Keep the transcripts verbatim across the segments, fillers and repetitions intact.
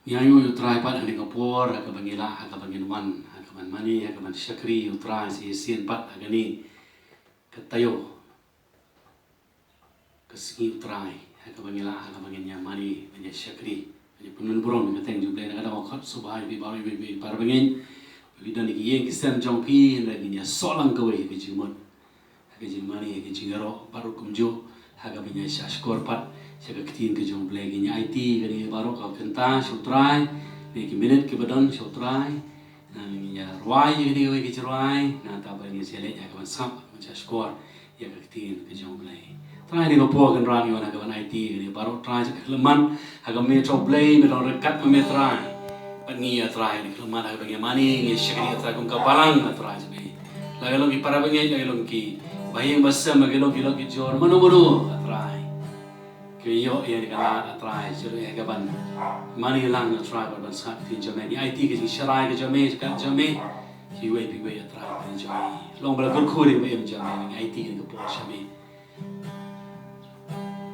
Ngi ainguh ïa u Trai pat ha kane ka por, ha kaba ngi lah, ha kaba ngin wan, ha kaba ngin mane, ha kaba ngin shakri ïa u Trai sa shisien pat ha kane ka taïew ka sngi u Trai, ha kaba ngi lah, ha kaba ngin ïa mane, ngin ïa shakri, ngin ïa pynmynburom ïa ka kyrteng jong u Blei. Na ka daw nga khot sngewbha ïa phi baroh, ïa phi para bangeit, phi don ha ki ïing ki sem jong phi, hynrei ngin ïa soh lang kawei ha ka jingmut, ha ka jingmane, ha ka jingïaroh, baroh kumjuh, ha kaba ngin ïa shahshkor pat sha ka ktien ka jong u Blei. Ngin ïa aiti kane baroh ka kynta sha u Trai, ne ki minit kiba don sha u Trai. Ngin ïa rwai ïa kane kawei ka jingrwai, nangta ba ngin sa leit ha kaban sngap, kaban shahshkor ïa ka ktien ka jong u Blei. Trai, ha kane ka por Kynrad ngi wan ha kaban aiti ïa kane baroh Trai sha ka khyllipmat, ha kaba me Trai u Blei me long ryngkat ma me Trai. Bad ngi ïa Trai ha kane ka khyllipmat ha kaba ngi mane, ngi shakri ïa Trai kum ka balang ha Trai jong me. La ki long ki para bangeit, la ki long kiba ïing ba sem, la ki long ki lok ki jor, mano mano ha Trai. Ki ïoh ïa kane ka lad ha Trai, shuh ïa kaban mane lang ha Trai, ban sngap ktien jong me. Ngi aiti ka jingsharai ka jong me, ka jong me. Kiwei kiwei ha Trai, ktien jong me. Long ba la kyrkhu ïa kaba im jong me, ngi aiti ka por sha me.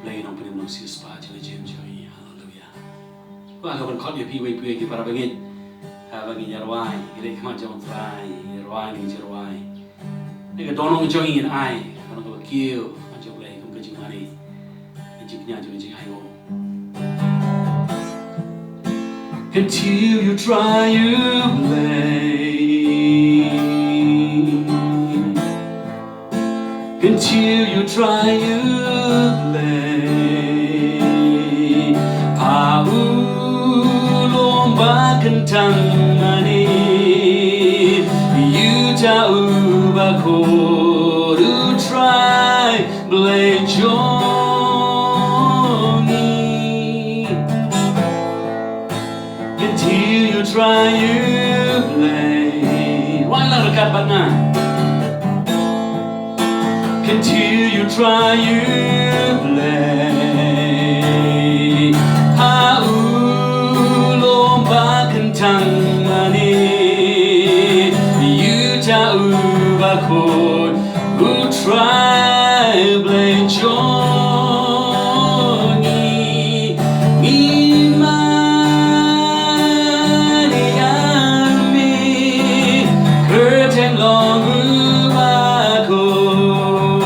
Blei Nongpynim Nongsiewspah jong ka jingim jong ngi. Haleluya. Kwah ka ban khot ïa phi iwei pa iwei ki para bangeit. Haba ngin ïa rwai, ngi leit khmat jong u Trai, ngi ïa rwai, ngi ïa rwai. Ngi ka dohnud jong ngi ngin ai, ka dohnud kaba kiew, ha jong u Blei kum ka jingmane, ka jingkñia jong ka jingainguh. Kyntiew ïa u Trai ïa u Blei. Kyntiew ïa u Trai ïa u Blei. Ha u long ba kyntang mane. Ïa uta uba khuid, u Trai Blei jong ngi. Kyntiew ïa u Trai ïa u Blei. Rwai lang ryngkat bad nga. Kyntiew ïa u Trai ïa u Blei. Ha u long ba kyntang mane. Ïa uta uba khuid, u Trai Blei jong ngi. Ngi mane ïa me, kyrteng long uba khuid.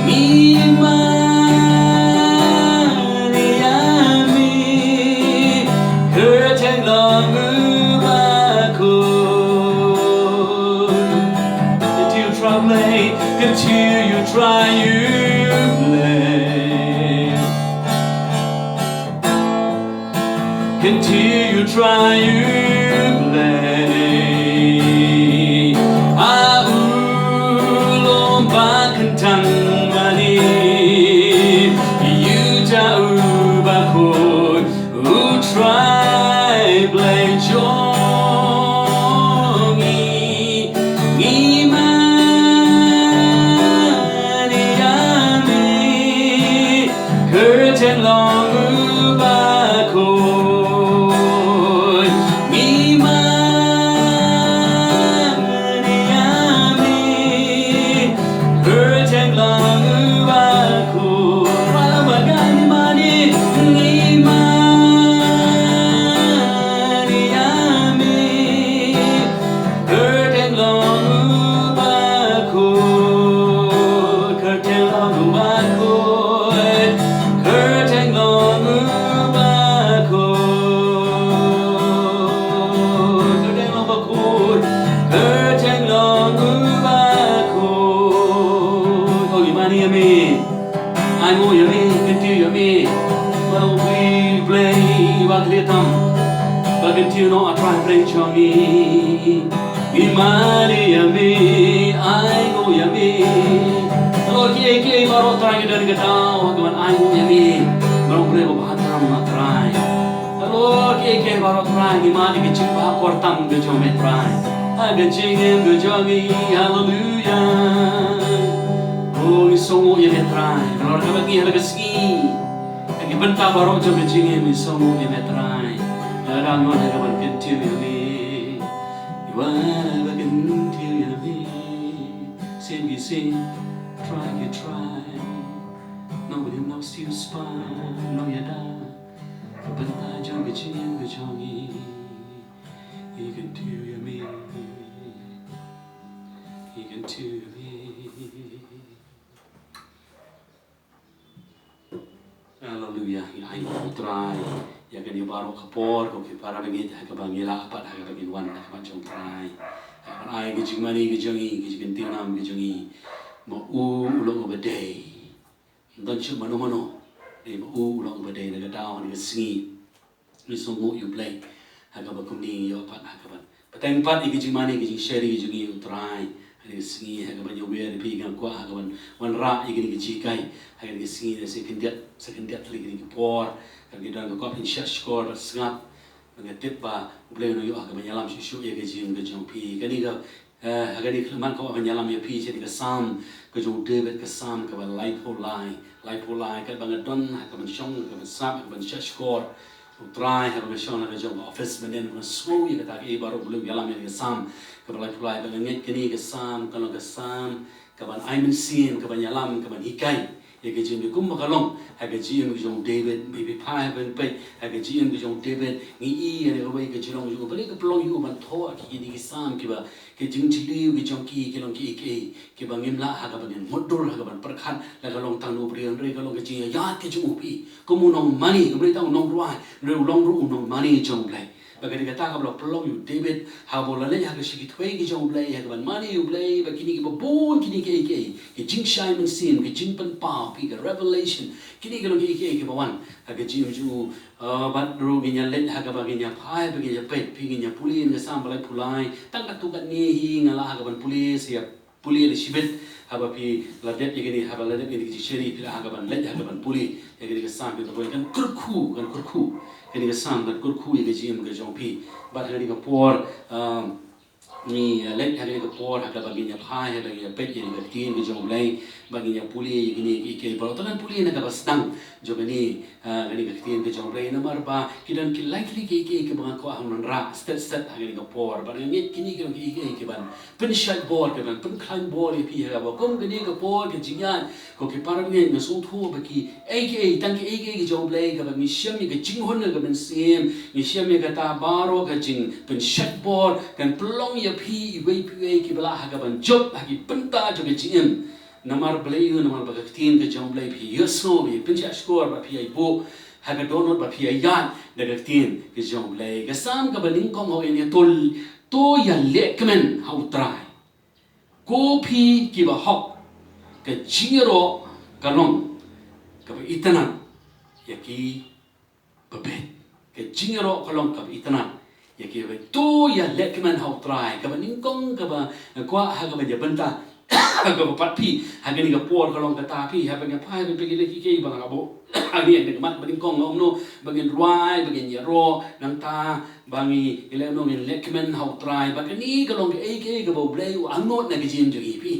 Ngi mane ïa me, kyrteng long uba khuid. Kyntiew ïa u Trai Blei, kyntiew ïa u Trai ïa u Blei. Kyntiew ïa u Trai ïa u Blei. Ha u long ba kyntang mane. Ïa uta uba khuid, u Trai Blei jong ngi. Ngi mane ïa me, kyrteng long uba khuid. Ngi mane ïa me, kyrteng long uba khuid. Rwai lang bad nga. Ngi mane, ngi mane ïa me, kyrteng long uba khuid, kyrteng long uba khuid, kyrteng long uba khuid, kyrteng long uba khuid, kyrteng long uba khuid. Ngi mane ïa me. Ainguh ïa me, kyntiew ïa me. Ba u Blei, Blei ba khlieh tam. Ba kyntiew noh, a Trai Blei jong ngi. Ngi mane ïa me, ainguh ïa me. Halor kiei kiei baroh Trai ngi don ka daw, ha kaban ainguh ïa me. Ba u Blei ba bha tam, a Trai. Halor kiei kiei baroh Trai, ngi mad ïa ka jingbha kor tam ka jong me Trai. Ha ka jingim ka jong ngi, haleluya. O, ngi sngewnguh ïa me Trai. Halor kaba ngi ha la ka sngi, ha ki bynta baroh jong ka jingim ngi sngewnguh ïa me Trai. Lada ngi wan ha kaban kyntiew ïa me, ngi wan ha kaban kyntiew ïa me. Shisien ki shisien, Trai ki Trai. Nongpynim nongsiewspah, nongïada. Bynta jong ka jingim ka jong ngi, i kynthei ïa me, i kynthei ïa me. Haleluya, ngi ai U Trai ïa kane baroh ka por, ko ki para bangeit, ha kaba ngi lah pat ha kaba ngin wan ha khmat jong U Trai. Ha kaba ai ka jingmane ka jong ngi, ka jingkyntiew nam ka jong ngi. Ma u u long uba dei. Don shuh mano mano. Dei ma u u long uba dei na ka daw, na ka sngi. Ngi sngewnguh ïa U Blei ha kaba kumne ngi ïoh pat ha kaban bteng pat ïa ka jingmane ka jingshakri ka jong ngi ïa U Trai ha kane ka sngi, ha kaban ïa wer ïa phi, ngi kwah ha kaban wanrah ïa kane ka jinghikai ha kane ka sngi. Sa khyndiat, sa khyndiat tylli kane ka por, ha kaba ngi don ka kwah ban shah shkor bad sngap. Bad nga tip ba U Blei un ïoh ha kaban ïalam shuh shuh ïa ka jingim ka jong phi. Kane ka Eh, ha kane ka khyllipmat ka kwah ban ïalam ïa phi sha ka Salm ka jong u David, ka Salm kaba laiphew lai, laiphew lai, katba nga don ha kaban shong, ha kaban sngap, ha kaban shah shkor U Trai, haba nga shong ha ka jong ka office mynnin, nga sngew ïa kata kaei baroh U Blei u ïalam ïa ka Salm kaba laiphew lai. Bad nga ngeit kane ka Salm ka long ka Salm kaban ai mynsiem, kaban ïalam, kaban hikai ïa ka jingim, kumba ka long ha ka jingim ka jong u David. Maybe phi hap ban peit ha ka jingim ka jong u David, ngi i ïa kawei ka jinglong jong u, balei ka pynlong ïa u ban thoh ïa kine ki Salm kiba, ki jingjylliew ki jong ki ki long kiei kiei kiba ngim lah ha kaban mutdur, ha kaban pyrkhat la ka long tang na u briew, hynrei ka long ka jingïaid ka jong u phi. Kum u nongmane, kumne tang u nongrwai, hynrei u long ruh u nongmane jong U Blei. Bad ka dei kata kaba la pynlong ïa u David haba u la leit ha ka shi ki thwei ki jong U Blei, ha kaban mane ïa U Blei, bad kine kiba bun kine kiei kiei, ki jingshai mynsiem, ki jingpynpaw phi, ka revelation, kine ki long kiei kiei kiba wan ha ka jingim jong u. Ah, bad ruh ngin ïa leit ha kaba ngin ïa phai, ba ngin ïa peit, phi, ngin ïa pule ïa ka Salm ba laiphew lai, tang katto katne hi nga lah ha kaban pule, sa ïa pule ïa lade shibit, haba phi la dep ïa kane, haba la dep ïa kane ka jingshakri, phi lah ha kaban leit ha kaban pule ïa kane ka Salm, phi, kan kyrkhu, kan kyrkhu, kane ka Salm kan kyrkhu ïa ka jingim ka jong phi. Bad ha kane ka por, um, ngi, uh, leit ha kane ka por, ha kaba ngin ïa phai, ha kaba ngin ïa peit ïa ka ktien ka jong U Blei, bad ngin ïa pule ïa kine kiei kiei baroh, tang ngan pule na kaba sdang jong kane, ah, kane ka ktien ka jong U Blei, namar ba ki don ki lai tylli kiei kiei kiba nga kwah ban wanrah stet stet ha kane ka por. Bad nga ngeit kine ki long kiei kiei kiban pynshait bor, kiban pynkhlaiñ bor ïa phi ha kaba kum kane ka por ka jingïaid. Ko ki para bangeit, nga sngewthuh ba kiei kiei, tang kiei kiei ki jong U Blei, kaba ngi shem ïa ka jinghun ka mynsiem, ngi shem ïa kata baroh ka jingpynshait bor, kan pynlong ïa phi iwei pa iwei kiba lah ha kaban jop ha ki bynta jong ka jingim. Namar balei? Namar ba ka ktien ka jong U Blei phi ïohsngew, phi pynshah shkor, ba phi ïai buh ha ka dohnud, ba phi ïai ïaid da ka ktien ka jong U Blei. Ka Salm kaba nyngkong ka ong ïa ngi, to, to ïalehkmen ha U Trai, ko phi kiba hok, ka jingïaroh ka long kaba itynnad ïa ki ba beit. Ka jingïaroh ka long kaba itynnad ïa ki ba beit. To ïalehkmen ha U Trai. Kaba nyngkong kaba nga kwah ha kaban ïa bynta ha kaba pat phi ha kane ka por ka long kata, phi, haba ngi phai, haba phi, ki leh kiei kiei ba nga la buh ha kane ka mat ba nyngkong, nga ong kumno ba ngin rwai, ba ngin ïaroh, nangta ba ngi leh kumno, ngin lehkmen ha U Trai. Ba kane ka long kaei kaei kaba U Blei u angnud na ka jingim jong ngi, phi.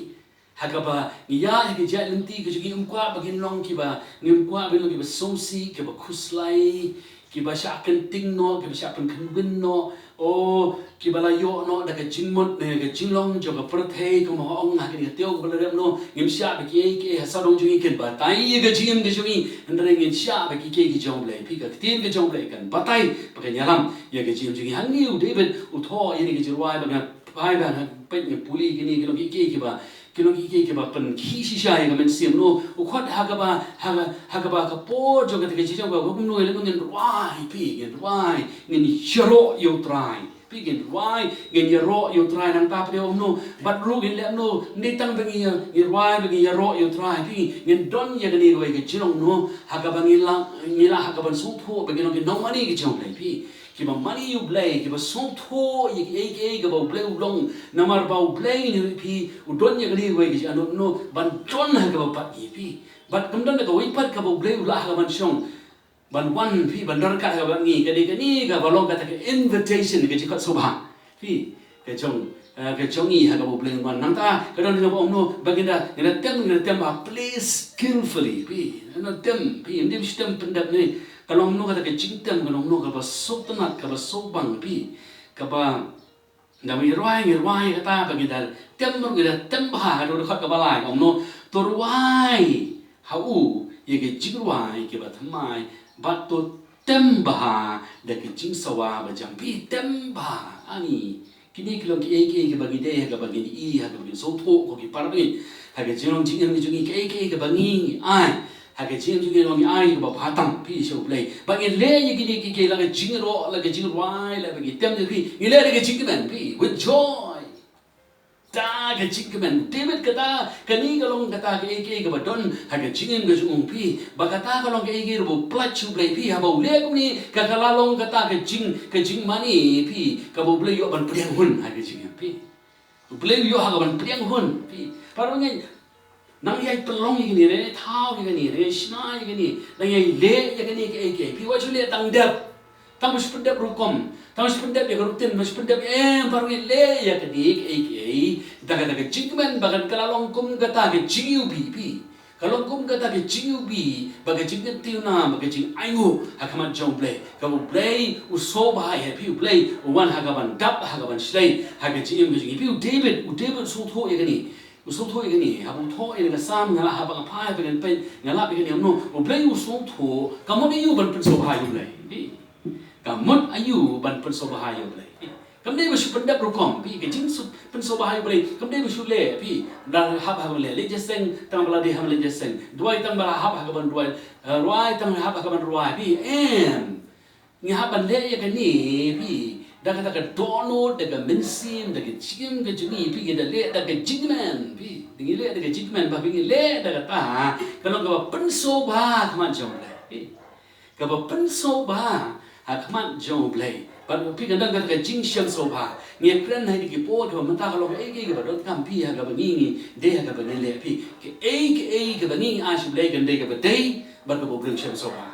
Ha kaba ngi ïaid ha ka jait lynti ka jong ngi, ngim kwah ba ngin long kiba, ngim kwah ba ngin long kiba sngewsih, kiba khuslai, kiba shah kynting noh, kiba shah pynkhynwin noh, o, kiba la ïoh noh da ka jingmut ne ka jinglong jong ka pyrthei, kumba ong ha kane ka taïew kaba la dep noh, ngim shah ba kiei kiei ha sawdong jong ngi kin batai ïa ka jingim ka jong ngi, hynrei ngin shah ba kiei kiei ki jong U Blei, phi, ka ktien ka jong U Blei kan batai, ba kan ïalam ïa ka jingim jong ngi. Hangne u David u thoh ïa kane ka jingrwai, ba nga phai, ba nga peit, nga pule kine ki long kiei kiei kiba, ki long kiei kiei kiba pynkhih shisha ïa ka mynsiem, no. U khot ha kaba, ha ka, ha kaba ka por jong kata ka jingshong, ba kumno, lehse ngin rwai, phi, ngin rwai, ngin ïaroh ïa U Trai, phi, ngin rwai, ngin ïaroh ïa U Trai, nangta pat, kumno, bad ruh ngin leh kumno, ym dei tang ba ngin ïa, ngin rwai, ba ngin ïaroh ïa U Trai, phi, ngin don ïa kane kawei ka jinglong, no, ha kaba ngin lah, ngin lah ha kaban sngewthuh ba ngin long ki nongmane ka jong U Blei, phi. Kiba mane ïa U Blei, kiba sngewthuh ïa kiei kiei kaba U Blei u long, namar ba U Blei ngi ruh, phi, u don ïa kane kawei ka jingangnud, no, ban don ha kaba pat ngi, phi. Bad kam don kawei pat kaba U Blei u lah ha kaban shong ban wan, phi, ban don ryngkat ha kaba ngi, ka dei kane kaba long kata ka invitation, ka jingkhot sngewbha, phi, ka jong, eh, ka jong ngi ha kaba U Blei un wan. Nangta ka don kaba ong, no, ba ngin da, ngin da tem, ngin da tem ha place skillfully, phi, ngin da tem, phi, ngim dei shu tem pyndep ne. Ka long kumno kata ka jingtem, ka long kumno, kaba sngewtynnad, kaba sngewbang, phi, kaba, nda ba ngi rwai, ngi rwai kata, ba ngi da tem ruh, ngi da tem bha, ha ka dkhot kaba lai, ka ong kumno, to rwai ha u ïa ki jingrwai kiba thymmai, bad to tem bha da ka jingsawa ba jam. Phi, tem bha. Ani, kine ki long kiei kiei kiba ngi dei ha kaba ngin ïohi, ha kaba ngin sngewthuh, ko ki para bangeit. Ha ka jinglong jingim jong ngi, kiei kiei kiba ngi ai ha ka jingim jong ngi, long ngi ai kaba bha tam, phi, sha U Blei. Ba ngin leh ïa kine kiei kiei, la ka jingïaroh, la ka jingrwai, la ba ngi tem, phi, ngi leh da ka jingkmen, phi, with joy. Da ka jingkmen. David, kata, kane ka long kata kaei kaei kaba don ha ka jingim ka jong u, phi. Ba kata ka long kaei kaei kaba u pynlait sha U Blei, phi, haba u leh kumne, ka, ka la long kata ka jing, ka jingmane, phi, kaba U Blei u ïoh ban pdiang hun ha ka jingim, phi. U Blei u ïoh ha ka ban pdiang hun, phi. Para bangeit, nang ïai pynlong ïa kane, nang ïai thaw ïa kane, nang ïai shna ïa kane, nang ïai leh ïa kane kaei kaei, phi, wat shu leh tang dep. Tang ba shu pyndep rukom, tang ba shu pyndep ïa ka routine, ba shu pyndep, em, para bangeit, leh ïa kane kaei kaei da kata ka jingkmen, ba kan, ka la long kum kata ka jingiwbih, phi. Ka long kum kata ka jingiwbih, ba ka jingïathuh na, ba ka jingainguh ha khmat jong U Blei. Kaba U Blei u sngewbha ïa, phi, U Blei u wan ha ka ban dap, ha ka ban shlei ha ka jingim ka jong ngi, phi. U David, u David u sngewthuh ïa kane. U sngewthuh ïa kane, haba u thoh ïa ka Salm, nga la, haba nga phai, haba ngan peit, nga lap ïa kane, kumno U Blei u sngewthuh. Ka mut aïu ban pynsngewbha ïa U Blei, phi. Ka mut aïu ban pynsngewbha ïa U Blei, phi. Kam dei ba shu pyndep rukom, phi, ka jing shu pynsngewbha ïa U Blei. Kam dei ba shu leh, phi, da hap ha ka ban leh, leit jingïaseng tang ba la dei ha ban leit jingïaseng, duwai tang ba la hap ha ka ban duwai, eh, rwai tang ba la hap ha ka ban rwai, phi, em. Ngi hap ban leh ïa kane, phi, da kata ka dohnud, da ka mynsiem, da ka jingim ka jong ngi, phi, ngi da leh da ka jingkmen, phi. Ngi leh da ka jingkmen, ba, phi, ngi leh da kata ka long kaba pynsngewbha ha khmat jong U Blei, phi. Kaba pynsngewbha ha khmat jong U Blei. Bad, phi, kan don kata ka jingshem sngewbha. Ngi ïakren ha kine ki por kiba mynta, ka long kaei kaei kaba donkam, phi, ha kaba ngi, ngi dei, ha kaba ngi leh, phi. Kaei kaei kaba ngi ai sha U Blei kan dei kaba dei bad kaba U Blei u shem sngewbha.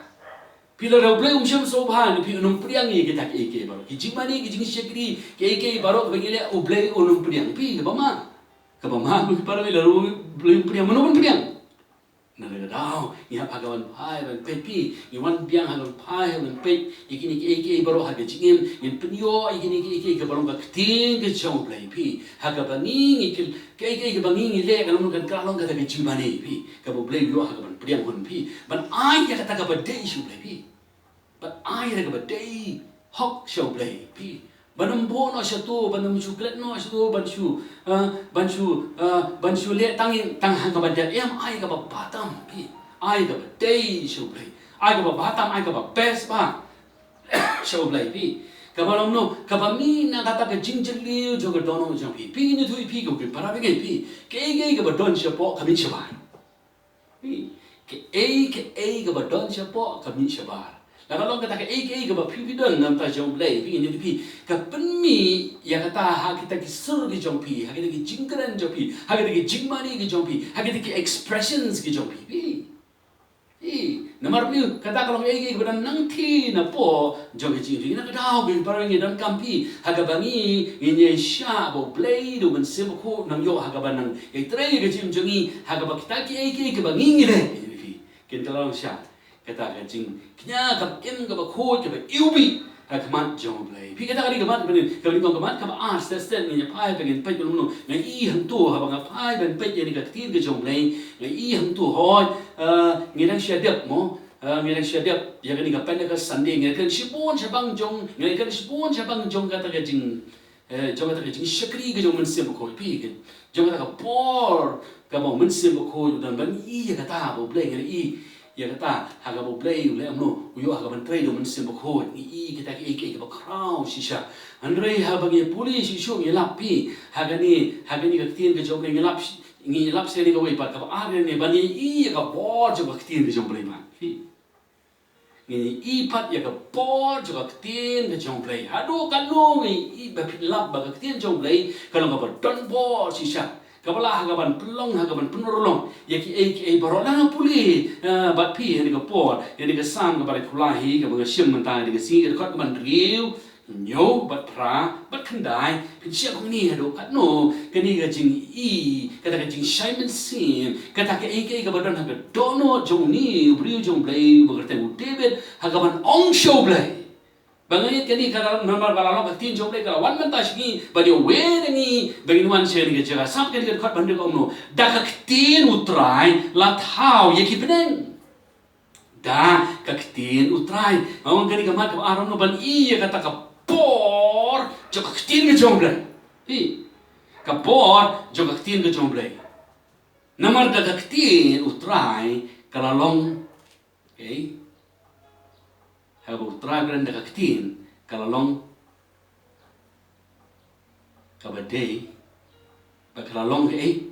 Phi, lada U Blei um shem sngewbha ne, phi, un ym pdiang ïa kita kiei kiei baroh. Ki jingmane, ki jingshakri, kiei kiei baroh kaba ngi leh, U Blei un ym pdiang, phi. Kaba ma, kaba ma, phi, para bangeit, lada U Blei um pdiang, mano ban pdiang? Nalor ka daw ngi hap ha ka ban phai ban peit, phi, ngi wan biang ha ka ban phai ha ban peit ïa kine kiei kiei baroh ha ka jingim, ngin pynïoh ïa kine kiei kiei kaba long ka ktien ka jong U Blei, phi. Ha kaba ngi, ngi ki, kiei kiei kaba ngi, ngi leh, ka long, kan, ka long kata ka jingmane, phi, kaba U Blei u ïoh ha ka ban pdiang hun, phi, ban ai ïa kata kaba dei sha U Blei, phi. Ban ai ïa kaba dei hok sha U Blei, phi. Ban ym buh noh shato, ban ym shu klet noh shato, ban shu, eh, ban shu, eh, ban shu leh tang, tang hangta ba dei, em, ai kaba bha tam, phi. Ai kaba dei sha U Blei. Ai kaba bha tam, ai kaba best bha sha U Blei, phi. Kaba long noh, kaba mih na kata ka jingjylliew jong ka dohnud jong phi. Phi, ngi ïathuh, phi, ko ki para bangeit, phi. Kaei kaei kaba don shapoh ka mih shabar. Phi, kaei kaei kaba don shapoh ka mih shabar. Lada long kata kaei kaei kaba phi, phi don na bynta jong U Blei, phi, ngi ïathuh, phi, ka pynmih ïa kata ha kita ki sur ki jong phi, ha kita ki jingkren jong phi, ha kita ki jingmane ki jong phi, ha kita ki expressions ki jong phi, phi. Phi, namar phi, kata ka long kaei kaei kaba don nangthie napoh jong ka jingim. Na ka daw, ko ki para, ngi donkam, phi, ha kaba ngi, ngin ïai shah ba U Blei da U Mynsiem Bakhuid un nang ïoh ha kaba nang ïai trei ïa ka jingim jong ngi, ha kaba kita kiei kiei kaba ngi, ngi leh, phi, kin kylla long sha kata ka jingkñia, ka im kaba khuid, kaba iwbih ha khmat jong U Blei. Phi, kata ka dei ka mat, kaba dei, kaba dei ka mat kaba ar. Stet stet ngin ïa phai ban ngin peit kumno. Nga i hangto, haba nga phai ban peit ïa kane ka ktien ka jong U Blei, nga i hangto, hooid, eh, ngi dang shu dep mo, eh, ngi dang shu dep ïa kane ka Pentecost Sunday, ngi kren shibun shaphang jong, ngi kren shibun shaphang jong kata ka jing, eh, jong kata ka jingshakri ka jong U Mynsiem Bakhuid, phi, ka jong kata ka por kaba U Mynsiem Bakhuid u don, ba ngi i ïa kata, ba U Blei, ngi i ïa kata, ha kaba U Blei u leh kumno, u ïoh ha ka ban trei da U Mynsiem Bakhuid, ngi i kita kiei kiei kiba khraw shisha. Hynrei haba ngi pule shisha, ngi lap, phi, ha kane, ha kane ka ktien ka jong U Blei, ngi lap shi-, ngi lap sha kane kawei pat, kaba ar ne, ba ngi i ïa ka bor jong ka ktien ka jong U Blei pat, phi. Ngi i pat ïa ka bor jong ka ktien ka jong U Blei. Haduh katno ngi i, ba phin lap ba ka ktien jong U Blei ka long kaba don bor shisha, kaba lah ha ka ban pynlong, ha ka ban pynurlong ïa kiei kiei baroh. Nang pule, eh, bad phi ha kane ka por, ïa kane ka Salm kaba lai phew lai hi, kaba nga shim mynta ïa kane ka sngi, ka dkhot kaba hynriew, hynñiew bad phra bad khyndai. Phin shem hangne, haduh katno kane ka jingi, kata ka jingshai mynsiem, kata kaei kaei kaba don ha ka dohnud jong une u briew jong U Blei uba kyrteng u David, ha ka ban ong sha U Blei. Ba nga ngeit kane ka la, namar ba la long ka ktien jong U Blei ka la wan mynta sha ngi, ba ïa wei na ngi ba ngin wan sha kane ka jaka. Sngap kane ka dkhot ba hynriew, ka ong kumno: Da ka ktien U Trai la thaw ïa ki bneng. da ka ktien U Trai. Nga ong kane ka mat kaba ar, ong ban ïoh ïa kata ka bor jong ka ktien ka jong U Blei. Phi, ka bor jong ka ktien ka jong U Blei. Namar da ka ktien U Trai ka la long, okay? Haba U Trai u kren da ka ktien, ka la long kaba dei, bad ka la long kaei,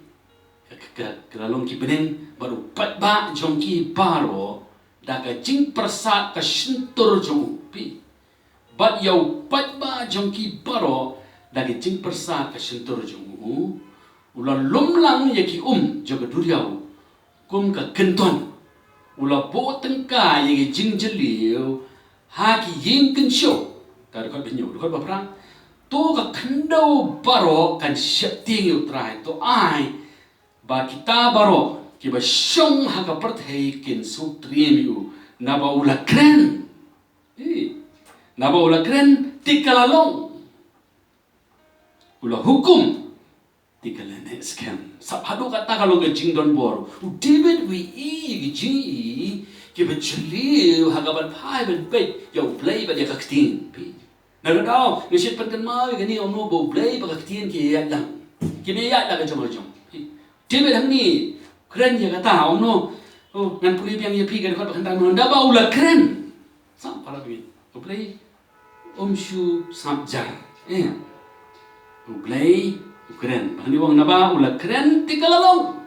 ka, ka, ka la long ki bneng bad u paidbah jong ki baroh da ka jingpyrsad ka shyntur jong u. Phi, bad ïa u paidbah jong ki baroh da ka jingpyrsad ka shyntur jong u, u la lum lang ïa ki um jong ka duriaw kum ka kynton. U la buh tyngka ïa ki jingjylliew ha ki ïing kynshew. Ka dkhot ba hynñiew, dkhot ba phra. To ka khyndew baroh kan sheptieng ïa U Trai, to ai ba kita baroh kiba shong ha ka pyrthei kin sngewtriem ïa u, naba u la kren. Ï, naba u la kren te ka la long. U la hukum te ka la neh skhem. Sap haduh katta ka long ka jingdonbor. U David u ïohi ïa ki jingïohi kiba jylliew ha kaban phai ban peit ïa U Blei bad ïa ka ktien. Phi, na ka daw nga shait pynkynmaw ïa kane, ong no ba U Blei bad ka ktien ki ïaid lang. Kim ïaid lang ka jong ka jong. Phi, David hangne kren ïa kata, ong no, oh, ngan pule biang ïa phi ka dkhot ba khyndai, ong no, naba u la kren. Sap para phi, U Blei um shu sap jar. Eh. U Blei u kren. Ba hangne u ong naba u la kren te ka la long.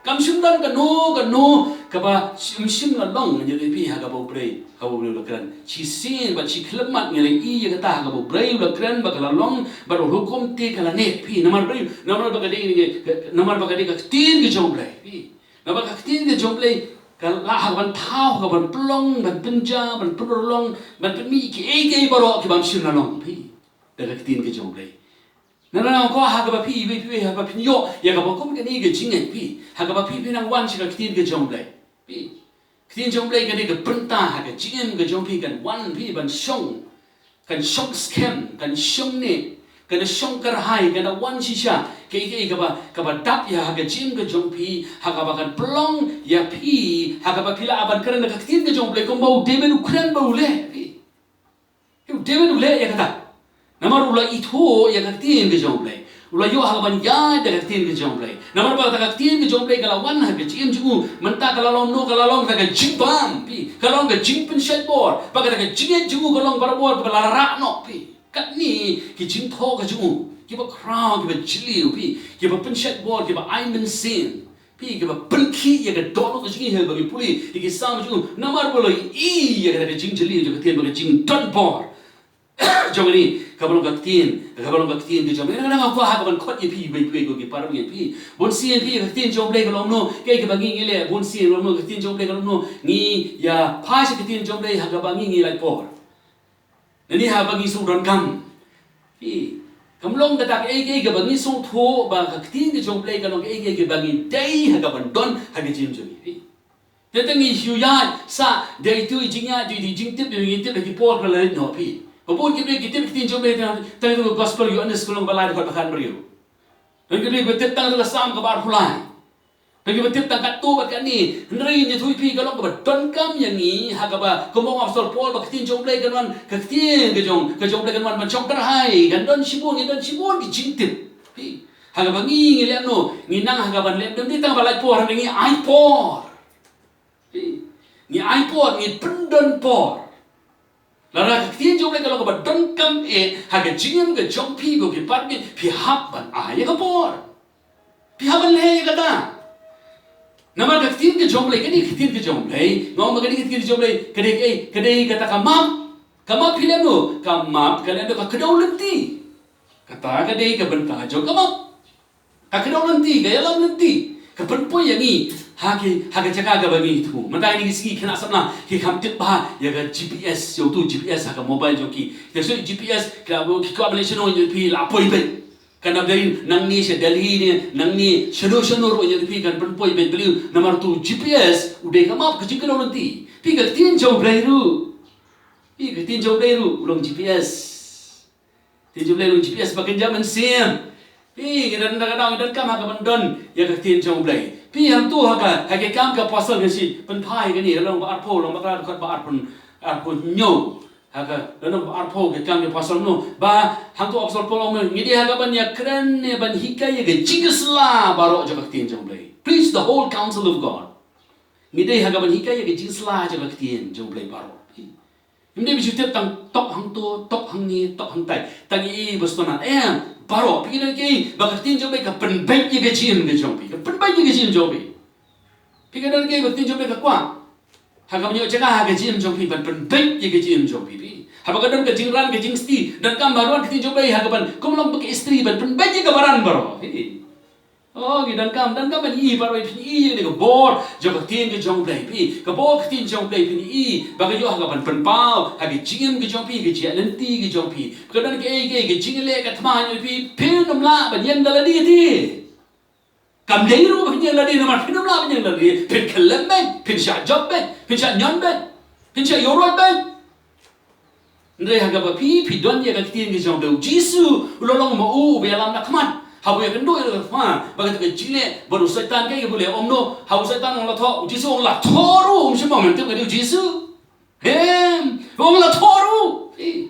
Kam shym don kano kano kaba shym, shym la long, ngan ïathuh ïa phi, ha kaba U Blei, ha kaba U Blei u la kren. Shisien bad shi khyllipmat ngi la ïohi ïa kata, ha kaba U Blei u la kren ba ka la long, bad u hukum te ka la neh. Phi, namar ba, namar ba ka dei, namar ba ka dei ka ktien ka jong U Blei. Phi, namar ka ktien ka jong U Blei ka lah ha kaban thaw, ha kaban pynlong, ban pynjah, ban pynurlong, ban pynmih kiei kiei baroh ki bym shym la long. Phi, da ka ktien ka jong U Blei. Nana, ko ha kaba phi, phi, phi, ha kaba phin ïoh ïa kaba kum kane ka jingngeit, phi, ha kaba phi, phi nang wan sha ka ktien ka jong U Blei. Phi, ktien jong U Blei ka dei ka bynta ha ka jingim ka jong phi, kan wan phi ban shong, kan shong skhem, kan shong neh, kan shong kyrhai, kan wan shisha. Kaei kaei kaba, kaba dap ïa ha ka jingim ka jong phi, ha kaba kan pynlong ïa phi, ha kaba phi lah ban kren da ka ktien ka jong U Blei, kumba u David u kren ba u leh, phi. Ïa u David u leh ïa kata. Namar u la ithuh ïa ka ktien ka jong U Blei. U la ïoh ha kaban ïaid da ka ktien ka jong U Blei. Namar ba kata ka ktien ka jong U Blei ka la wan ha ka jingim jong u. Mynta ka la long no, ka la long kata ka jingbam, phi. Ka long ka jingpynshait bor. Ba kata ka jingngeit jong u ka long barabor kaba la rah noh, phi. Katne ki jingthoh ka jong u, kiba khraw, kiba jylliew, phi, kiba pynshait bor, kiba ai mynsiem. Phi, kiba pynkhih ïa ka dohnud ka jong ngi, haba ngi pule ïa ki Salm jong u, namar ba u la ïohi ïa kata ka jingjylliew jong ka ktien, ba ka jingdonbor jong ngi, kaba long ka ktien, kaba long ka ktien ka jong ngi. Nga kwah ha kaban khot ïa phi, wei, wei, ko ki para bangeit, phi. Bunsien, phi, ka ktien jong U Blei ka long no, kaei kaba ngi, ngi leh, bunsien long no, ka ktien jong U Blei ka long no, ngi ïa phai sha ka ktien jong U Blei ha kaba ngi, ngi lait por. Nangne haba ngi sngewdonkam, phi, kam long kata kaei kaei kaba ngi sngewthuh ba ka ktien ka jong U Blei ka long kaei kaei kaba ngi dei ha kaban don ha ka jingim jong ngi, phi. Te tang ngi shu ïaid sa da itu i jingïaid, da itu i jingtip, da itu i jingtip, da ki por ka la leit noh, phi. Ba bun ki briew ki tip ka ktien jong U Blei tang, tang itu ka gospel Ïoannis ka long ba lai dkhot ba khatbriew. Don ki briew ki tip tang itu ka Salm kaba arphew lai. Don kiba tip tang katto bad katne, hynrei ngi ïathuh ïa phi ka long kaba donkam ïa ngi, ha kaba, kumba ong u Apostol Paul ba ka ktien jong U Blei kan wan, ka ktien ka jong, ka jong U Blei kan wan ban shong kyrhai, kan don shibun, ngi don shibun ki jingtip. Phi, ha kaba ngi, ngi leh no, ngi nang ha kaban leh, don dei tang ba lait por, hynrei ngi ai por. Phi, ngi ai por, ngi pyndon por. Lada ka ktien jong U Blei ka long kaba donkam eh ha ka jingim ka jong phi, ko ki para bangeit, phi hap ban ai ïa ka por. Phi hap ban leh ïa kata. Namar ka ktien ka jong U Blei, ka dei ka ktien ka jong U Blei, nga ong ba ka dei ka ktien ka jong U Blei, ka dei, ka dei, ka dei kata ka map. Ka map phi leh no, ka map ka leh no ka kdew lynti. Kata ka dei ka bynta jong ka map. Ka kdew lynti, ka ïalam lynti, ka pynpoi ïa ngi ha ki, ha ka jaka kaba ngi ïathuh. Mynta kine ki sngi ki khynnah samla ki kham tip bha ïa ka G P S, ïa uto u G P S ha ka mobile jong ki. Ki shu G P S, ki la, ki kwah ban leit shano, ïa phi la poi beit. Kan ap dei nangne sha Delhi ne, nangne shano shano ruh, ïa phi kan pynpoi beit, balei? Namar uto u G P S u dei ka map, ka jingkdew lynti. Phi, ka ktien jong U Blei ruh, phi, ka ktien jong U Blei ruh u long G P S. Ktien jong U Blei long G P S ba kynja mynsiem. Phi, ngi don, ngi don, ngi donkam ha kaban don ïa ka ktien jong U Blei. Phi hangto ha ka, ha ka Kam ki Apostol ngi shu pynphai kane, lynnong ba arphew, lynnong ba khat, dkhot ba arphew, arphew hynñiew. Ha ka lynnong ba arphew ka Kam ki Apostol, no. Ba hangto Apostol Paul u ong, ngi dei ha kaban ïakren ne ban hikai ïa ka jingïasylla baroh jong ka ktien jong U Blei. Preach the whole counsel of God. Ngi dei ha kaban hikai ïa ka jingïasylla jong ka ktien jong U Blei baroh. Ym dei ba shu tip tang tok hangto, tok hangne, tok hangtai. Tang ïa i ba sngewtynnat. Em, baroh. Phi kynmaw ïa ka, ba ka ktien jong U Blei ka pynbeit ïa ka jingim ka jong phi. Ka pynbeit ïa ka jingim jong phi. Phi kynmaw ïa ka, ba ka ktien jong U Blei ka kwah, ha kaban ïoh jaka ha ka jingim jong phi, ban pynbeit ïa ka jingim jong phi, phi. Haba ka don ka jingran ka jingsti, donkam ba wan ka ktien jong U Blei ha kaban, kum long ba ka istri ban pynbeit ïa ka baran baroh, phi. Oh, ngi donkam, donkam ban i baroh, phin i ïa ka bor jong ka ktien ka jong U Blei, phi. Ka bor ka ktien jong U Blei phin i, ba ka ïoh ha kaban pynpaw ha ka jingim ka jong phi, ka jingïaid lynti ka jong phi. Ka don kaei kaei ka jingïaleh ka thma jong phi, phin ym lah ban ïeng da lade te. Kam dei ruh ba phin ïeng da lade, namar phin ym lah ban ïeng da lade. Phin khyllem beit, phin shah jop beit, phin shah ñion beit, phin shah ïaroh beit. Hynrei ha kaba phi, phi don ïa ka ktien ka jong U Blei. U Jisu u la long ma u uba ïalam na khmat. Haba u ïakynduh ïa ka thma, ba kata ka jingleh bad u Soitan kaei kaba u leh, ong kumno? Haba u Soitan u ong la thoh, u Jisu u ong la thoh ruh, um shym ong, men tip ka dei u Jisu. Em, u ong la thoh ruh. Phi.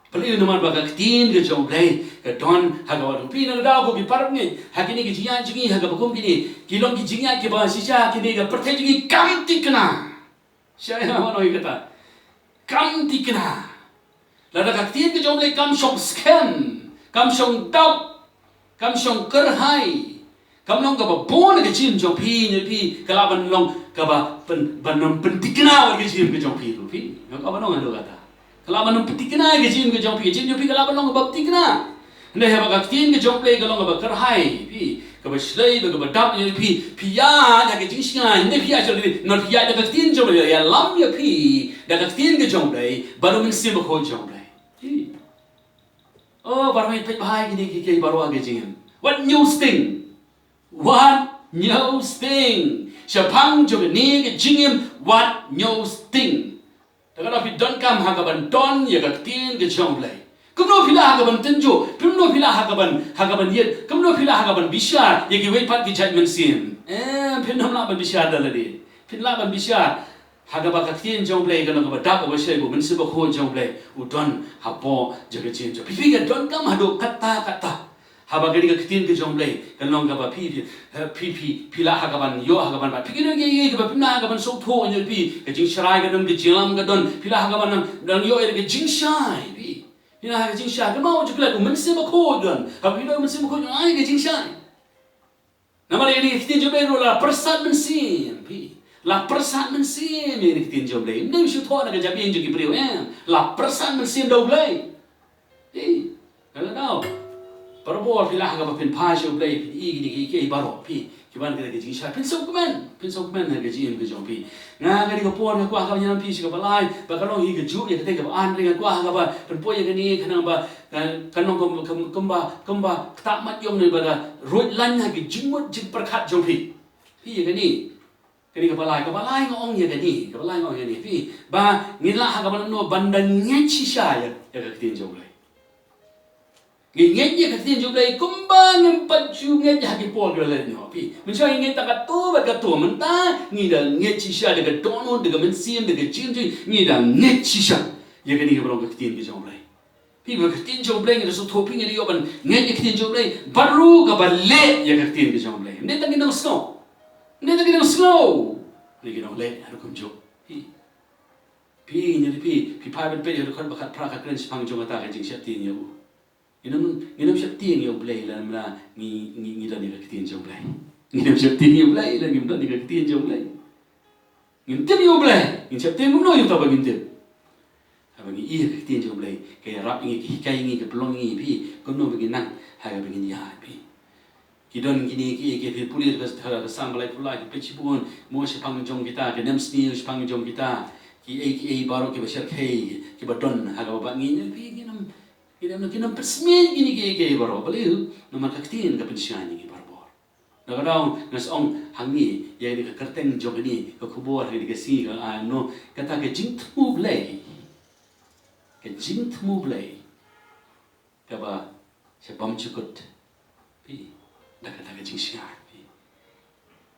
Balei? Namar ba ka ktien ka jong U Blei ka don ha kaba u, phi, na ka daw ko ki paralok, ha kine ki jingïaid jong ngi ha kaba kum kine, ki long ki jingïaid kiba shisha kine ka pyrthei jong ngi kam thikna. Shisha ïa ma ngi kata. Kam thikna. Lada ka ktien ka jong U Blei kam shong skhem, kam shong dap, kam shong kyrhai, kam long kaba bun ha ka jingim jong phi, ne phi, ka lah ban long kaba pyn, ban ym pynthikna ïa ka jingim ka jong phi ruh, phi. Ka lah ban long haduh katta. Ka lah ban ym pynthikna ïa ka jingim ka jong phi, ka jingim jong phi ka lah ban long kaba thikna. Hynrei haba ka ktien ka jong U Blei ka long kaba kyrhai, phi, kaba shlei bad kaba dap ïa phi, phi ïaid ha ka jingshngaiñ, hynrei phi ïaid sha U Blei, namar phi ïaid da ka ktien jong U Blei, ïalam ïa phi da ka ktien ka jong U Blei bad U Mynsiem Bakhuid jong U Blei. Phi. Oh, baroh ngi peit bha ïa kine kiei kiei baroh ha ka jingim. Wat ñiew sting. Wat ñiew sting. Shaphang jong kane ka jingim, wat ñiew sting. Te ka daw phi donkam ha kaban don ïa ka ktien ka jong U Blei. Kumno phi lah ha kaban tynjuh, kumno phi lah ha kaban, ha kaban ïeit, kumno phi lah ha kaban bishar ïa kiwei pat ki jait mynsiem. Em, phin ym lah ban bishar da lade. Phin lah ban bishar ha kaba ka ktien jong U Blei ka long kaba dap, kaba shlei, bad U Mynsiem Bakhuid jong U Blei u don hapoh jong ka jingim jong phi. Phi, ka donkam haduh katta katta. Haba kane ka ktien ka jong U Blei ka long kaba phi, phi, phi, phi, phi lah ha kaban ïoh, ha kaban bat. Phi, kine kiei kiei kaba phim lah ha kaban sngewthuh, ïa phi, ka jingshai ka don, ka jinglam ka don, phi lah ha kaban nang, nang ïoh ïa ka jingshai, phi. Phi lah ha ka jingshai, ka mawjuklet U Mynsiem Bakhuid don. Haba phi don U Mynsiem Bakhuid don, ai ka jingshai. Namar ïa kane ka ktien jong U Blei ruh la pyrsad mynsiem, phi. La pyrsad mynsiem ïa kane ka ktien jong U Blei. Ym dei shu thoh na ka jabieng jong ki briew, em. La pyrsad mynsiem da U Blei. Phi. Nga la daw. Barabor phi lah ha kaba phin phai sha U Blei, phin i kine kiei kiei baroh, phi. Ki wan kane ka jingshai, phin sngewkmen, phin sngewkmen ha ka jingim ka jong phi. Nga kane ka por nga kwah ha kaba ïalam phi sha kaba lai, ba ka long hi kajuh ïa kata kaba an, hynrei nga kwah ha kaba pynpoi ïa kane khnang ba, eh, kan long kum, kum, kumba, kumba ktah mat ïong ne ba da ruid lain ha ki jingmut jingpyrkhat jong phi. Phi, ïa kane. Kane kaba lai, kaba lai nga ong ïa kane, kaba lai nga ong ïa kane. Phi, ba ngin lah ha kaba naduh ban da ngeit shisha ïa, ïa ka ktien jong U Blei. Ngi ngeit ïa ka ktien jong U Blei kumba ngim pat ju ngeit ha ki por kiba la leit noh, phi. Mynshuwa ngi ngeit tang katto bad katto, mynta ngi da ngeit shisha da ka dohnud, da ka mynsiem, da ka jingim, ngi da ngeit shisha ïa kane kaba long ka ktien ka jong U Blei. Phi, ba ka ktien jong U Blei ngi da sngewthuh, phi, ngi da ïoh ban ngeit ïa ka ktien jong U Blei bad ruh kaba leh ïa ka ktien ka jong U Blei. Ym dei tang ki nongsngew. Ym dei tang ki nongsngew. Ym dei ki nongleh haduh kumjuh. Phi. Phi, ngi da phi, phi phai ban peit ïa ka dkhot ba khatphra, ka kren shaphang jong kata ka jingsheptieng ïa u. Ngin ym, ngin ym sheptieng ïa U Blei lada ngi, ngi, ngi don ïa ka ktien jong U Blei. Ngin ym sheptieng ïa U Blei lada ngim don ïa ka ktien jong U Blei. Ngin tip ïa U Blei, ngin sheptieng kumno ïa uta ba ngin tip? Haba ngi i ïa ka ktien jong U Blei, ka ïarap ïa ngi, ka hikai ïa ngi, ka pynlong ïa ngi, phi, kumno ba ngin nang ha kaba ngin ïaid, phi. Ki don kine kiei kiei, phi pule ka, ka, ka Salm ba laiphew lai, ki peit shibun mo shaphang jong kita, ka nemsniew shaphang jong kita. Kiei kiei baroh kiba shyrkhei, kiba don ha kaba bad ngi, phi, ngin ym, ngin ym, ngin ym pynsmit kine kiei kiei baroh. Balei? Namar ka ktien ka pynshai ïa ngi barabor. Na ka daw nga sa ong hangne ïa kane ka kyrteng jong kane ka khubor ha kane ka sngi, ka, ah, no, kata ka jingthmu Blei. Ka jingthmu Blei kaba sha bymjukut, phi, da kata ka jingshngaiñ, phi.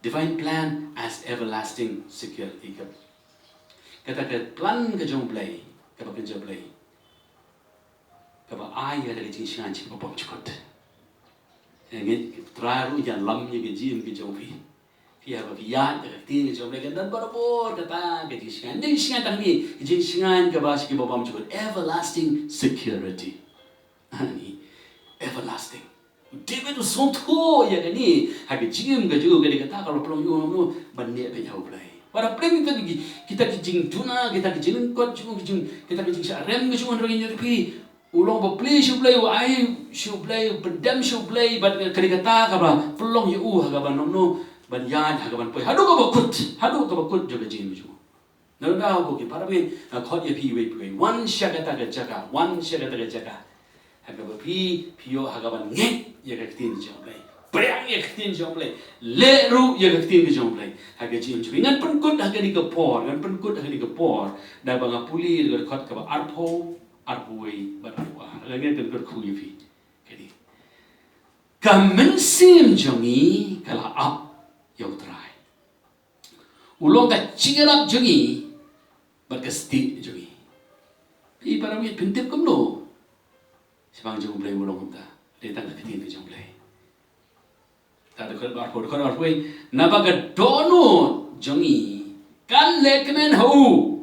Divine plan as everlasting security. Kata ka plan ka jong U Blei, kaba kynja U Blei, kaba ai kata ka jingshngaiñ sha kiba bymjukut. Ngi, Trai ruh u ïalam ïa ka jingim ka jong phi. Phi haba phi ïaid ïa ka ktien ka jong U Blei, kan don barabor kata ka jingshngaiñ. Jingshngaiñ tang ne, jingshngaiñ kaba sha kiba bymjukut. Everlasting security. Ani, everlasting. David u sngewthuh ïa kane ha ka jingim ka jong u, ka dei kata kaba pynlong ïa u ban leh beit ha U Blei. Wat la pdeng kita ki, kita ki jingduna, kita ki jinglyngkot jong u, ki jing, kita ki jingshah rem ka jong u, hynrei ngi ïohi u long ba plie sha U Blei, u ai sha U Blei, u pyndem sha U Blei, bad ka dei kata kaba pynlong ïa u ha kaba nongno ban ïaid, ha kaban poi haduh kaba kut, haduh kaba kut jong ka jingim jong u. Nangta ko ki para bangeit, nga khot ïa phi iwei pa iwei, wan sha kata ka jaka, wan sha kata ka jaka ha kaba phi, phi ïoh ha kaban ngeit ïa ka ktien jong U Blei, pdiang ïa ka ktien jong U Blei, leh ruh ïa ka ktien ka jong U Blei ha ka jingim jong phi. Ngan pynkut ha kane ka por, ngan pynkut ha kane ka por da ba nga pule da ka dkhot kaba arphew, arphew wei bad arphew ar. Ngan pynkut kyrkhu ïa phi kane. Ka mynsiem jong ngi ka la ap ïa U Trai. U long ka jingïarap jong ngi bad ka stieh jong ngi. Phi para bangeit, phin tip kumno shaphang jong U Blei, u long kumta? Dei tang ka ktien ka jong U Blei. Te dkhot arphew, dkhot arphew wei, naba ka dohnud jong ngi kan lehkmen ha u,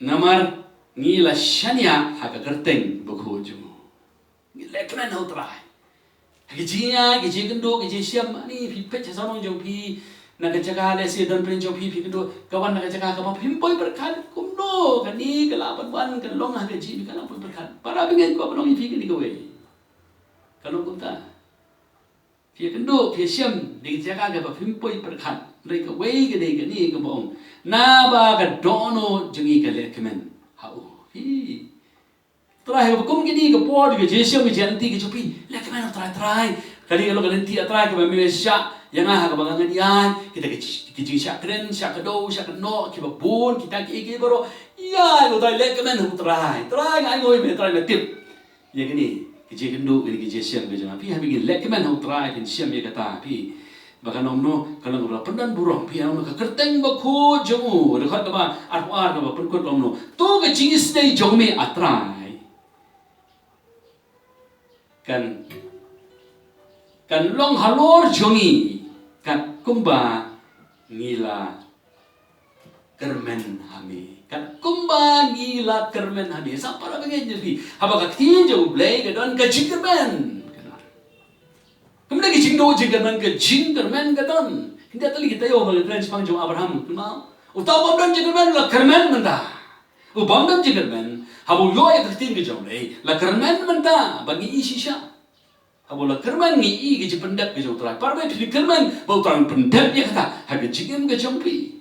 namar ngi la shaniah ha ka kyrteng bakhuid jong u. Ngi lehkmen ha U Trai. Ha ki jingïaid, ki jingkynduh, ki jingshem, ani phi peit ha sawdong jong phi, na ka jaka lehse don pdeng jong phi, phi kynduh, ka wan na ka jaka kaba phim poi pyrkhat, kumno kane ka lah ban wan, ka long ha ka jingim ka lah poi pyrkhat. Para bangeit, ko ba long ïa phi kane kawei. Ka long kumta. Phi kynduh, phi shem, na ka jaka kaba phim poi pyrkhat. Hynrei kawei ka dei kane kaba ong, naba ka dohnud jong ngi ka lehkmen ha u. Phi Trai, haba kum kine ka por ka jingshem ka jingïaid lynti ka jong phi, lehkmen ha U Trai, Trai. Kane ka long ka lynti, ah Trai, kaba me shah ïa nga ha kaba ngan ïaid, kita ki, ki jingshah kren, shah kdew, shah kynnoh kiba bun, kita kiei kiei baroh. Ïa, U Trai, lehkmen ha U Trai. Trai, nga ainguh ïa me, Trai, me tip ïa kine ki jingkynduh, kine ki jingshem ka jong nga. Phi, haba ngi lehkmen ha U Trai, phin shem ïa kata, phi. Ba kan ong kumno, kan long kaba pyndon burom, phi, ong ka kyrteng bakhuid jong u, dkhot kaba arphew ar kaba pynkut ka ong kumno. To ka jingisynei jong me, ah Trai, kan, kan long halor jong ngi, kat kumba ngi la kyrmen ha me. Kat kumba ngi la kyrmen ha me. Sa para bangeit, ngi ïohi phi, haba ka ktien jong U Blei ka don, ka jingkyrmen ka don. Kumne ka jingduh jingkyrmen, ka jingkyrmen ka don. Hynda tali kita ïoh ba ka kren shaphang jong Abraham, kumno? Uta u bym don jingkyrmen la kyrmen mynta. U bym don jingkyrmen, haba u ïoh ïa ka ktien ka jong U Blei, la kyrmen mynta, ba ngi i shisha. Haba la kyrmen ngi i ka jingpyndep ka jong U Trai. Para bangeit, phi kyrmen ba U Trai un pyndep ïa kata ha ka jingim ka jong phi.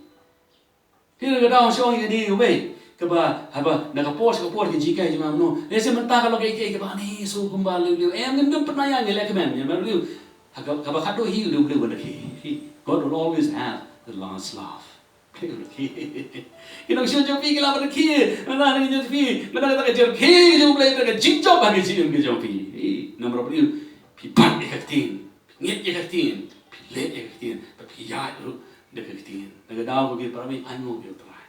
Phi, na ka daw shu ong ïa kane uwei, kaba, haba na ka por sha ka por ka jinghikai jong nga, no. Lehse mynta ka long kaei kaei kaba ani shu kumba leh leh. Em, ngim dei pynaya, ngi lehkmen ïa U Blei. Ha ka, kaba khatduh hi, U Blei u wan da khie. God will always have the last laugh. Ki nongshun jong phi ki lah ban khie. Mynta ngi ïohi phi, mynta kata ka jingkhie ka jong U Blei, kata ka jingjop ha ka jingim ka jong phi. Namar ba phi bat ïa ka ktien, phi ngeit ïa ka ktien, phi leh ïa ka ktien, bad phi ïaid ruh da ka ktien. Na ka daw ko ki para bangeit, ainguh ïa U Trai.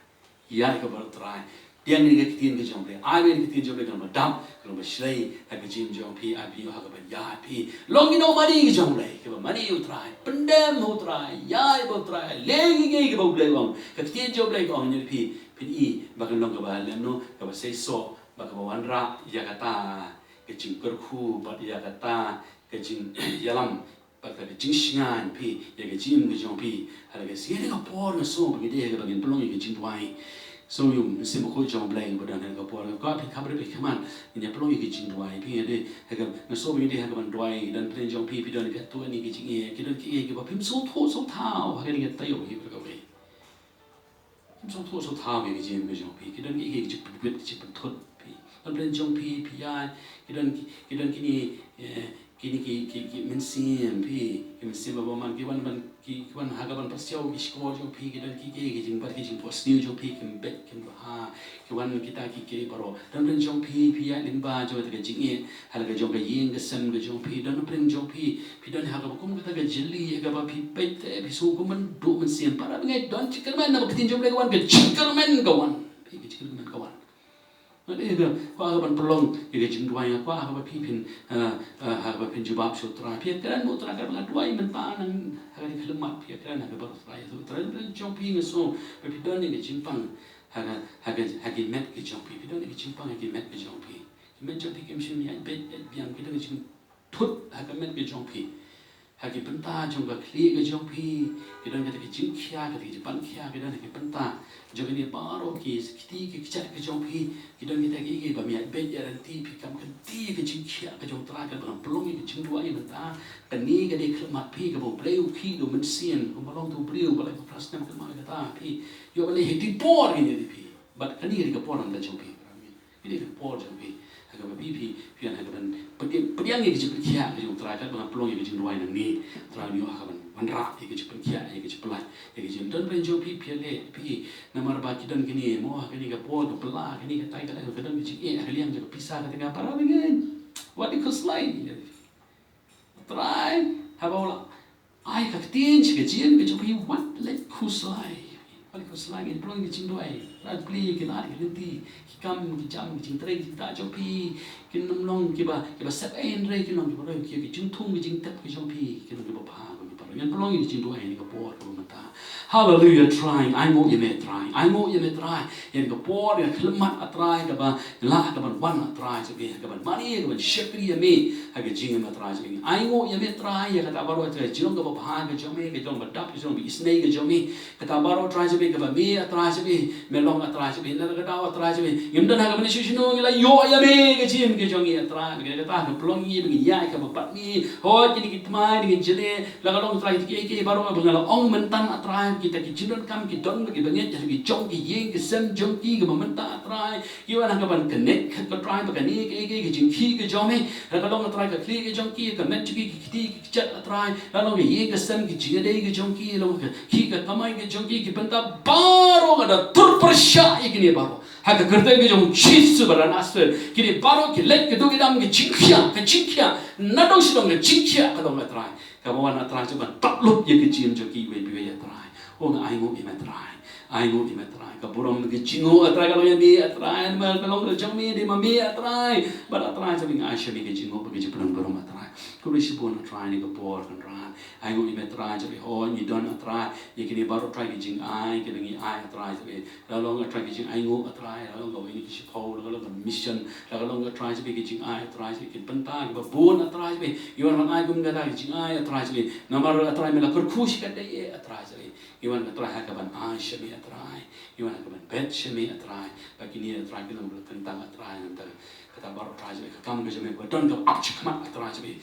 Ïaid ka bor U Trai. Pdiang ïa ka ktien ka jong U Blei. Ai ïa ka ktien jong U Blei ka long ba dap, ka long ba shlei ha ka jingim jong phi, ai phi ha kaba ïaid phi. Long ki nongmane ka jong U Blei, kiba mane ïa U Trai. Pyndem ha U Trai, ïaid bad U Trai. Leh kiei kiei kiba U Blei u ong. Ka ktien jong U Blei ka ong ïa phi, phin i ba kan long kaba lehnoh, kaba seisoh, bad kaba wanrah ïa kata ka jingkyrkhu bad ïa kata ka jingïalam. Bad ka jingshngaiñ phi ïa ka jingim ka jong phi. Ha la ka sngi, ha ka por nga sngew ba ngi dei ha kaba ngin pynlong ïa ka jingduwai. Sngew ïa u Mynsiem Bakhuid jong U Blei ba don ha ka por. Nga kwah phin kham rit phin kham man, ngin ïa pynlong ïa ka jingduwai. Phi ïa dei ha ka, nga sngew ba ngi dei ha kaban duwai. Don pdeng jong phi, phi don katto katne ki jingeh, ki don kiei kiba phim sngewthuh sngewthaw ha kane ka taïew hi ba ka wei. Phim sngewthuh sngewthaw ïa ka jingim ka jong phi. Ki don kiei kiei ki jingpynwit, ki jingpynthut phi. Don pdeng jong phi, phi ïaid, ki don ki, ki don kine, eh, kine ki, ki, ki mynsiem phi, ki mynsiem ba bymman ki wan ban Ki wan ha ka ban pyrshah ki shkor jong phi, ki don ki, ki, ki jingbat, ki jingphohsniew jong phi, kim beit, kim bha. Ki wan kita ki, ki baroh. Don pyrshah jong phi, phi ïaid lyngba jong kata ka jingeh ha la ka jong ka ïing ka sem ka jong phi. Don pyrshah jong phi, phi don ha kaba kum kata ka jylli, ha kaba phi peit te phi sngew kum ban duh mynsiem. Para bangeit, don jingkyrmen, naba ka ktien jong U Blei ka wan, ka jingkyrmen ka wan. Phi, ka jingkyrmen ka wan. Nga dei ka kwah ka ban pynlong ïa ka jingduwai, nga kwah ha kaba phi phin, eh, eh, ha kaba phin jubab sha U Trai. Phi ïakren bad U Trai, katba nga duwai mynta, nang ha ka khyllipmat phi ïakren ha kaba U Trai, U Trai, U Trai jong phi, nga sngew ba phi don ïa ka jingpang ha ka, ha ka, ha ki met ki jong phi. Phi don ïa ka jingpang ha ki met ki jong phi. Ki met jong phi kim shym ïaid beit ïaid biang, ki don ïa ka jingthut ha ka met ki jong phi. Ha ki bynta jong ka khlieh ka jong phi, ki don kata ki jingkhia, kata ki jingpang khia, ki don ha ki bynta jong kine baroh ki kti ki kjat ka jong phi, ki don kita ki, ki bym ïaid beit ïaid ryntih, phi kam kynti ka jingkhia ka jong U Trai, kaba ngan pynlong ïa ka jingduwai mynta. Kane ka dei khyllipmat phi, kaba U Blei u khih da u mynsiem, kumba long uta u briew ba lai phew phra snem kynmaw ïa kata, phi ïoh ban leh ha ki por kine ïa phi. Bad kane ka dei ka por nangta jong phi. Kine ki por jong phi, ha kaba phi, phi, phi wan ha ka ban pdiang, pdiang ïa ka jingpynkhiah ka jong U Trai, katba ngan pynlong ïa ka jingduwai nangne. U Trai un ïoh ha ka ban wanrah ïa ka jingpynkhiah, ïa ka jingpyllait, ïa ka jingdon pyrshah jong phi, phi ïaleh, phi, namar ba ki don kine mo, ha kane ka por ka pla, kane katai katai, ka don ka jingeh ha ka liang jong ka pisa, kata ka para bangeit. Wat ïa khuslai. Trai, haba u la ai ka ktien sha ka jingim ka jong phi, wat leit khuslai. Wat leit khuslai, ngin pynlong ka jingduwai. Trai plie ïa ki lad ki lynti, ki kam ki jam, ki jingtrei ki jingktah jong phi, kin ym long kiba, kiba sep ei, hynrei kin long kiba roi, ki, ki jingthung ki jingtep ki jong phi kin long kiba bha, kiba bha. Ngin pynlong ïa ka jingduwai ha kane ka por kaba mynta. Hallelujah, Trai. Ainguh ïa me, Trai. Ainguh ïa me, Trai. Ïa kane ka por, ïa ka khyllipmat, A Trai, kaba la, kaban wan, A Trai, jong me, kaban mane, kaban shakri ïa me ha ka jingim, A Trai, jong me. Ainguh ïa me, Trai, ïa kata baroh, Trai, ka jinglong kaba bha ka jong me, ka jinglong ba dap, ka jinglong ba isynei ka jong me. Kata baroh, Trai, jong me, kaba me, A Trai, jong me, me long, A Trai, jong me. Lada ka daw, A Trai, jong me, ngim don ha kaba ngi shu shano, ngi la ïoh ïa me ha ka jingim ka jong ngi, A Trai. Kata ka pynlong ngi ba ngin ïaid kaba bad me. Hooid, kine ki thymmai, kine ki jylliew, la ka long, Trai, kita kiei kiei baroh ba nga la ong mynta, A Trai, kita ki jingdonkam ki don ba ki bangeit ha ki jong ki ïing ki sem jong ki kaba mynta, A Trai. Ki wan ha kaban connect, A Trai, bad kane ka, ka, ka jingkhih ka jong me. La ka long, A Trai, ka khlieh ka jong ki, ka met jong ki, ki kti ki kjat, A Trai. La long ka ïing ka sem, ki jingïadei ka jong ki, la long ka khih ka kamai ka jong ki, ki bynta baroh nga da tur pyrshah ïa kine baroh ha ka kyrteng ka jong U Jisu ba la Nasaret. Kine baroh ki leit, ka duh ki dam, ka jingkhia, ka jingkhia, nadong shadong ka jingkhia ka long, A Trai. Kaba wan, A Trai, jong ban tap lut ïa ka jingim jong kiwei pa kiwei, A Trai. Oh, nga ainguh ïa me, A Trai. Ainguh ïa me, A Trai. Ka burom ka jingnguh, A Trai, ka long ïa me, A Trai. Ma ka long ka jong me, dei ma me, A Trai. Bad, A Trai, jong me nga ai sha me ka jingnguh bad ka jingpynlong burom, A Trai. Khublei shibun, A Trai, ïa ka por Kynrad. Ainguh ïa me, A Trai, jong me, hooid ngi don, A Trai, ïa kine baroh, A Trai, ki jingai kiba ngi ai, A Trai, jong me. La ka long, A Trai, ki jingainguh, A Trai, la ka long kawei na ki shiphew, la ka long ka mission, la ka long, A Trai, jong me, ki jingai, A Trai, jong me, ki bynta kiba bun, A Trai, jong me. Ngi wan ban ai kum kata ki jingai, A Trai, jong me. Namar, A Trai, me la kyrkhu shikatdei, A Trai, jong me. Ngi wan, A Trai, ha kaban ai sha me, A Trai. Ngi wan ha kaban bet sha me, A Trai. Ba kine, A Trai, ki long ba la kyntang, A Trai, nangta kata baroh, A Trai, jong me, ka kam ka jong me ba don kaba ap shakhmat, A Trai, jong me.